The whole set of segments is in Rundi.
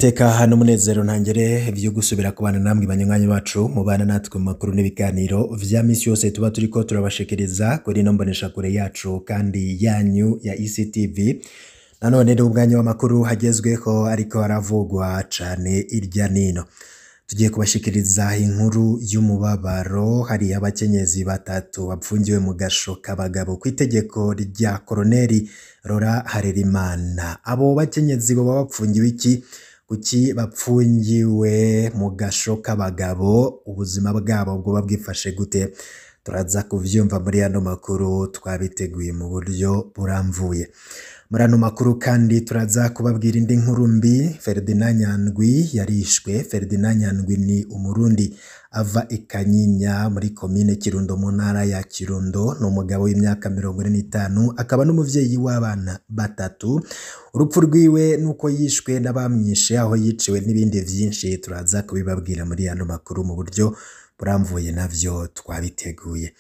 Niteka n'umunezero ntangere vyo gusubira kubana namwe banywanyi bacu mubana natwe mu makuru n'ibiganiro vya misi yose tuba turiko turabashikiriza kuri ino mboneshakure yacu kandi yanyu ya ECTV. Nanone ni umwanya w'amakuru hagezweho ariko haravugwa cane irya nino. Tugiye kubashikiriza inkuru y'umubabaro, hari abakenyezi batatu bapfungiwe mu gasho k'abagabo kw'itegeko rya Koroneli Rora Harerimana. Abo bakenyezi boba bapfungiwe iki? Kuki bapfungiwe mu gasho k'abagabo? Ubuzima bwabo bwoba bwifashe gute? Turaza kuvyumva muri ano makuru twabiteguye mu buryo buramvuye. Muri ano makuru kandi turaza kubabwira indi nkuru mbi. Ferdinand Nyandwi yarishwe. Ferdinand Nyandwi ni umurundi ava i Kanyinya muri komine Kirundo mu ntara ya Kirundo. Ni umugabo w'imyaka 45 akaba n'umuvyeyi w'abana batatu. Urupfu rwiwe nuko yishwe n'abamwishe, aho yiciwe n'ibindi vyinshi turaza kubibabwira muri ano makuru mu buryo buramvuye, navyo twabiteguye.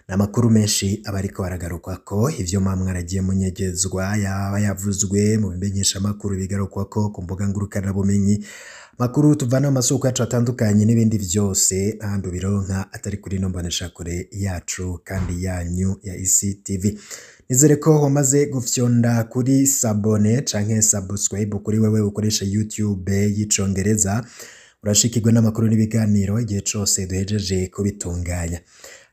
Ni amakuru menshi aba ariko aragarukwako, ivyo muba mwaragiye munyegezwa yaba yavuzwe mu bimenyeshamakuru bigarukwako ku mbuga ngurukanabumenyi, makuru tuvana mu masoko yacu atandukanye n'ibindi vyose ahandi ubironka atari kuri ino mboneshakure yacu kandi yanyu ya ECTV. Nizere ko wamaze gufyonda kuri sabone canke subscribe kuri wewe ukoresha YouTube y'icongereza, urashikirwa n'amakuru n'ibiganiro igihe cose duhejeje kubitunganya.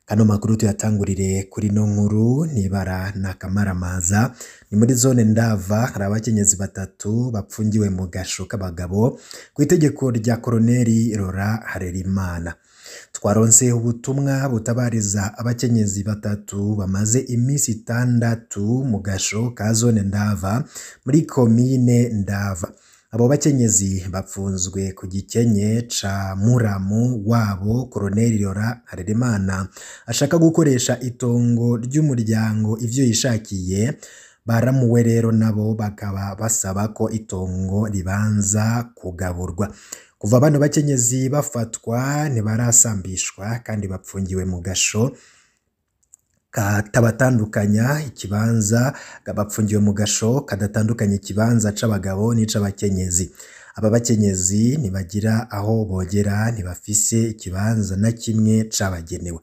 Kano makuru tuyatangurire kuri no nkuru nibara na kamaramaza. Ni muri zone Ndava hari abakenyezi batatu bapfungiwe mu gasho k'abagabo ku itegeko rya Koroneli Rora Harerimana. Twaronse ubutumwa butabariza abakenyezi batatu bamaze imisi 6 mu gasho ka zone Ndava muri komine Ndava. Abo bakenyezi bapfunzwe ku gikenye ca muramu wabo Koroneli Rora Harerimana ashaka gukoresha itongo ry'umuryango ivyo yishakiye. Baramuwe rero nabo bakaba basaba ko itongo ribanza kugaburwa. Kuva bano bakenyezi bafatwa ntibarasambishwa kandi bapfungiwe mu gasho katabatandukanya ikibanza, bapfungiwe mu gasho kadatandukanya ikibanza c'abagabo n'ic'abakenyezi. Aba bakenyezi ntibagira aho bogera, ntibafise ikibanza na kimwe cabagenewe.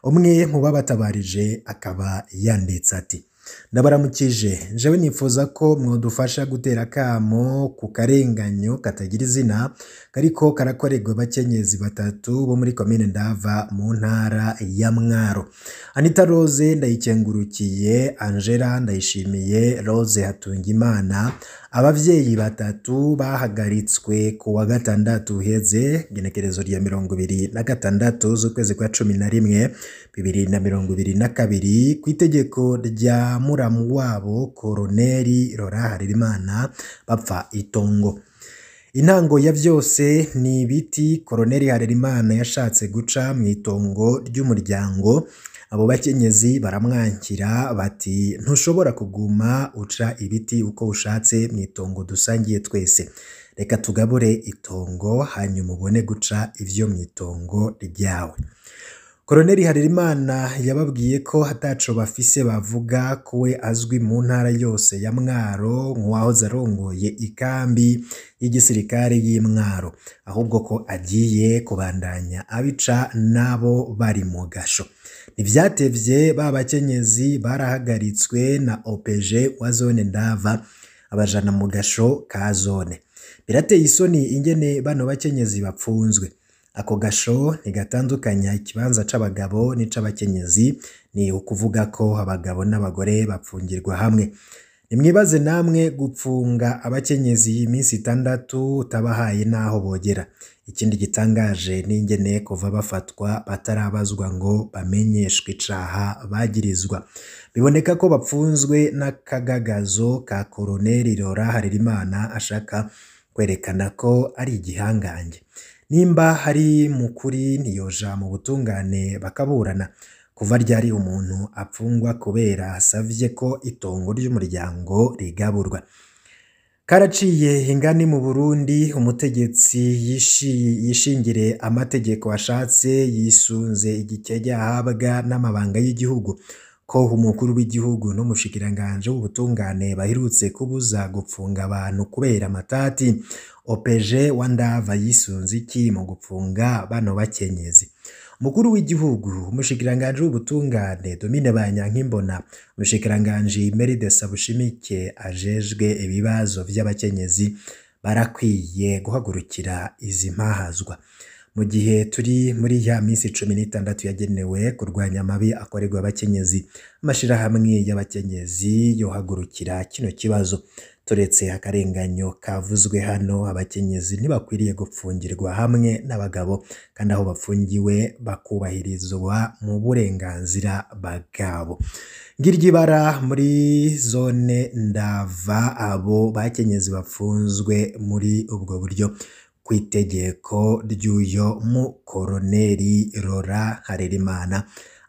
Umwe mu babatabarije akaba yanditse ati: ndabaramukije, jewe nifuza ko mwodufasha gutera akamo ku karenganyo katagira izina kariko karakorerwa abakenyezi batatu bo muri komine Ndava mu ntara ya Mwaro. Anita Rose Ndayikengurukiye, Angela Ndayishimiye, Rose Hatungimana, abavyeyi batatu bahagaritswe ku wa gatandatu uheze, igenekerezo rya 26 z'ukwezi kwa 11 2022 kw'itegeko rya muramu wabo Koroneli Rora Harerimana bapfa itongo. Intango ya vyose ni ibiti Koroneli Harerimana yashatse guca mw'itongo ry'umuryango. Abo bakenyezi baramwankira bati: ntushobora kuguma uca ibiti uko ushatse mw'itongo dusangiye twese, reka tugabure itongo hanyuma ubone guca ivyo mw'itongo ryawe. Koroneli Harerimana yababwiye ko ataco bafise bavuga ko we azwi mu ntara yose ya Mwaro nk'uwahoze arongoye ikambi y'igisirikare y'Imwaro, ahubwo ko agiye kubandanya abica nabo bari mu gasho. Ntivyatevye ba bakenyezi barahagaritswe na OPG wa zone Ndava abajana mu gasho ka zone. Birateye isoni ingene bano bakenyezi bapfunzwe. Ako gasho ntigatandukanya ikibanza c'abagabo n'ic'abakenyezi, ni ukuvuga ko abagabo n'abagore bapfungirwa hamwe. Nimwibaze namwe gupfunga abakenyezi iminsi 6 utabahaye n'aho bogera. Ikindi gitangaje ni ingene kuva bafatwa batarabazwa ngo bamenyeshwe icaha bagirizwa. Biboneka ko bapfunzwe n'akagagazo ka Koroneli Rora Harerimana ashaka kwerekana ko ari igihangange. Nimba hari mukuri ntiyoja mu butungane bakaburana. Kuva ryari umuntu apfungwa kubera asavye ko itongo ry'umuryango rigaburwa? Karaciye ingani mu Burundi, umutegetsi yishingire amategeko ashatse yisunze igikenya ahabwa n'amabanga y'igihugu. Ko umukuru w'igihugu n'umushikiranganje w'ubutungane baherutse kubuza gupfunga abantu kubera amatati, OPG wa Ndava yisunze iki mu gupfunga bano bakenyezi? Umukuru w'igihugu, umushikiranganje w'ubutungane Domine Banyankimbona, umushikiranganje Meride Sabushimike ajejwe ibibazo vy'abakenyezi barakwiye guhagurukira izi mpahazwa. Mu gihe turi muri ya minsi 16 yagenewe kurwanya amabi akorerwa abakenyezi, amashirahamwe y'abakenyezi yohagurukira kino kibazo. Turetse akarenganyo kavuzwe hano, abakenyezi ntibakwiriye gupfungirwa hamwe n'abagabo, kandi aho bapfungiwe bakubahirizwa mu burenganzira bwabo. Ngiryo ibara muri zone Ndava, abo bakenyezi bapfunzwe muri ubwo buryo kw'itegeko ry'uyo mukoroneri Rora Harerimana.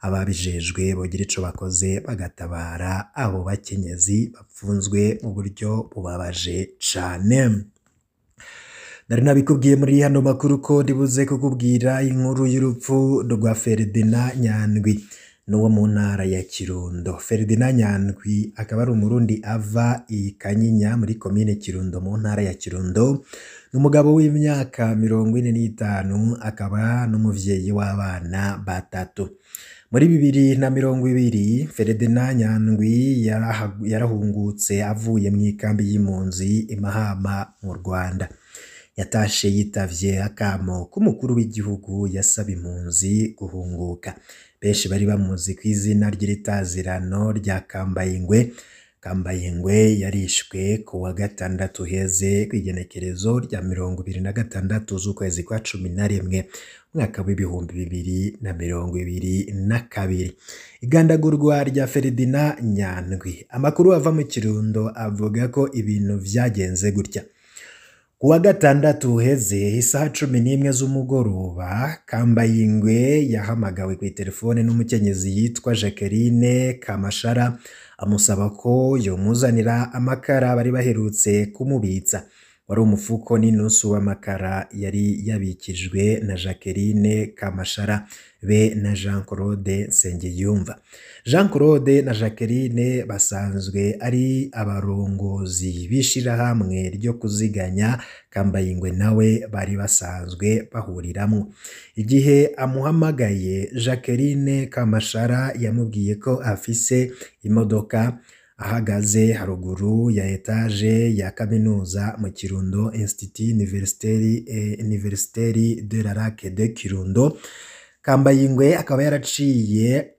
Ababijejwe bogira ico bakoze bagatabara abo bakenyezi bapfunzwe mu buryo bubabaje cane. Nari nabikubwiye muri hano makuru ko ndibuze kukubwira inkuru y'urupfu rwa Ferdinand Nyandwi n'uwo mu ntara ya Kirundo. Ferdinand Nyandwi akaba ari umurundi ava i Kanyinya muri komine Kirundo mu ntara ya Kirundo. Ni umugabo w'imyaka 45, akaba n'umuvyeyi w'abana batatu. Muri 2020 Ferdinand Nyandwi yarahungutse avuye mu ikambi y'impunzi i Mahama mu Rwanda. Yatashe yitavye akamo k'umukuru w'igihugu yasaba impunzi guhunguka. Benshi bari bamuzi kw'izina ry'itazirano rya Kambayingwe. Kambayingwe yarishwe ku wa gatandatu uheze kw'igenekerezo rya 26 z'ukwezi kwa 11 umwaka w'2022. Igandagurwa rya Ferdinand Nyandwi. Amakuru ava mu Kirundo avuga ko ibintu vyagenze gutya. Ku wa gatandatu uheze isaha 11 z'umugoroba, Kambayingwe yahamagawe ku telefone n'umukenyezi yitwa Jacqueline Kamashara, amusaba ko yomuzanira amakara bari baherutse kumubitsa. Wari umufuko n'inusu w'amakara yari yabikijwe na Jacqueline Kamashara be na Jean Claude Nsengiyumva. Jean Claude na Jacqueline basanzwe ari abarongozi b'ishirahamwe ryo kuziganya Kambayingwe nawe bari basanzwe bahuriramwo. Igihe amuhamagaye, Jacqueline Kamashara yamubwiye ko afise imodoka ahagaze haruguru ya etaje ya kaminuza mu Kirundo, Institut Universitaire de la Lac de Kirundo. Kambayingwe akaba yaraciye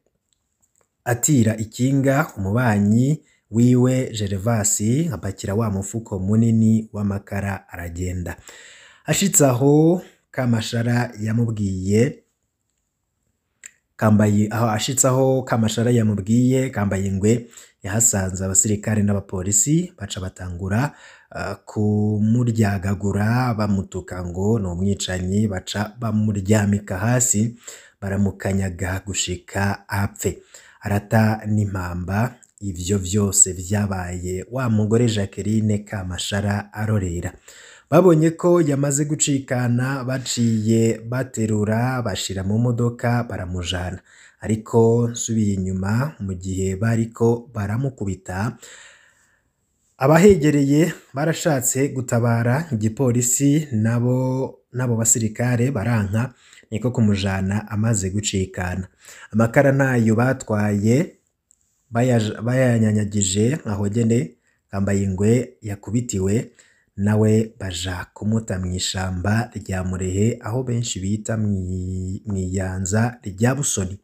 atira ikinga umubanyi wiwe Gervasi, apakira wa mufuko munini w'amakara aragenda. Ashitse aho Kamashara yamubwiye Kambaye aho ashitse aho Kamashara yamubwiye Kambayingwe yahasanze abasirikare n'abapolisi, baca batangura kumuryagagura bamutuka ngo ni umwicanyi, baca bamuryamika hasi baramukanyaga gushika apfe, arata n'impamba. Ivyo vyose vyabaye wa mugore Jacqueline Kamashara arorera. Babonye ko yamaze gucikana, baciye baterura bashira mu modoka baramujana. Ariko nsubiye inyuma, mu gihe bariko baramukubita, abahegereye barashatse gutabara igipolisi nabo basirikare baranka, niko kumujana amaze gucikana. Amakara ntayo batwaye bayanyanyagije aho nyene Kambayingwe yakubitiwe, nawe baja kumuta mw'ishamba rya Murehe aho benshi bita mw'iyanza rya Busoni.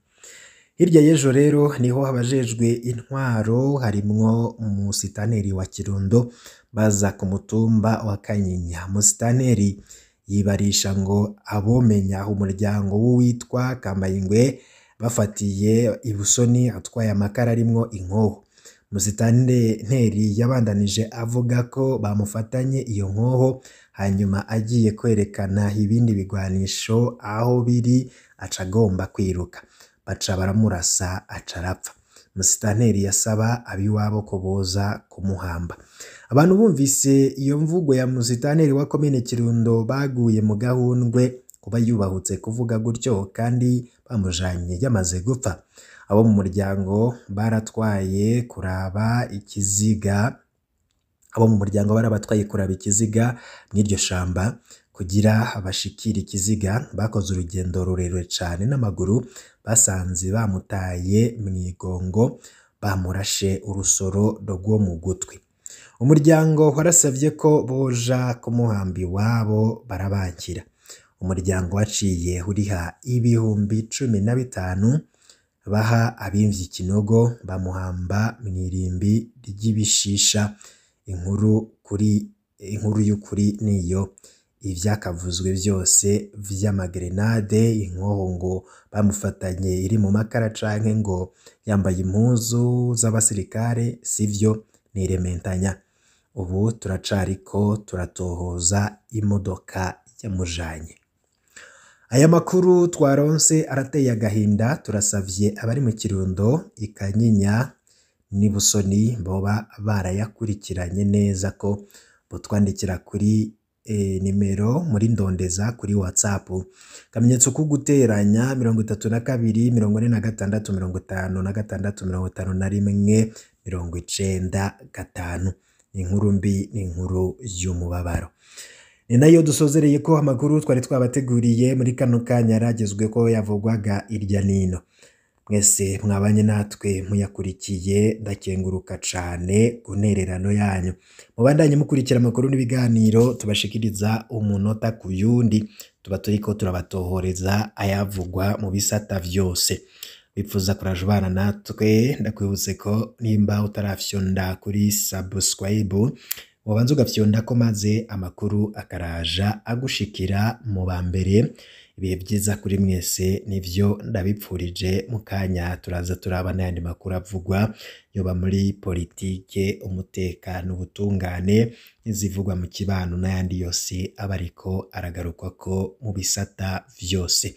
Hirya y'ejo rero niho abajejwe intwaro harimwo umusitaneri wa Kirundo baza ku mutumba wa Kanyinya. Musitaneri yibarisha ngo abomenya umuryango w'uwitwa Kambayingwe bafatiye i Busoni atwaye amakara arimwo inkoho. Musitanteri yabandanije avuga ko bamufatanye iyo nkoho, hanyuma agiye kwerekana ibindi bigwanisho aho biri aca agomba kwiruka, baca baramurasa aca arapfa. Musitanteri yasaba abiwabo ko boza kumuhamba. Abantu bumvise iyo mvugo ya musitanteri wa komine Kirundo baguye mu gahundwe kuba yubahutse kuvuga gutyo kandi bamujanye yamaze gupfa. Abo mu muryango baratwaye kuraba ikiziga, abo mu muryango barabatwaye kuraba ikiziga mw'iryo shamba. Kugira bashikire ikiziga bakoze urugendo rurerure cane n'amaguru, basanze bamutaye mw'igongo, bamurashe urusoro rwo mu gutwi. Umuryango warasavye ko boja kumuhamba iwabo, barabankira. Umuryango waciye uriha 15,000 baha abimvye ikinogo, bamuhamba mw'irimbi ry'ibishisha. Inkuru y'ukuri niyo, ivyakavuzwe vyose vy'amagerenade, inkoho ngo bamufatanye iri mu makara canke ngo yambaye impuzu z'abasirikare, sivyo, nirementanya. Ubu turacariko turatohoza imodoka yamujanye. Aya makuru twaronse arateye agahinda. Turasavye abari mu Kirundo, Ikanyinya n'Ibusoni boba barayakurikiranye neza ko botwandikira kuri nimero muri ndondeza kuri WhatsApp, akamenyetso ko guteranya 32 46 56 51 95. Ni inkuru mbi, ni inkuru y'umubabaro. Ni nayo dusozereye ko amakuru twari twabateguriye muri kano kanya yaragezwe ko yavugwaga irya nino. Mwese mwabanye natwe muyakurikiye, ndakenguruka cane ku ntererano yanyu. Mubandanye mukurikira amakuru n'ibiganiro tubashikiriza umunota ku yundi, tuba turiko turabatohoreza ayavugwa mu bisata vyose. Wipfuza kuraja ubana natwe, ndakwibutse ko nimba utarafyonda kuri subscribe, wabanza ugafyondako maze amakuru akaraja agushikira mu ba mbere. Ibihe vyiza kuri mwese, nivyo ndabipfurije. Mu kanya turaza turaba n'ayandi makuru avugwa yoba muri politike, umutekano, ubutungane, n'izivugwa mu kibano n'ayandi yose aba ariko aragarukwako mu bisata vyose.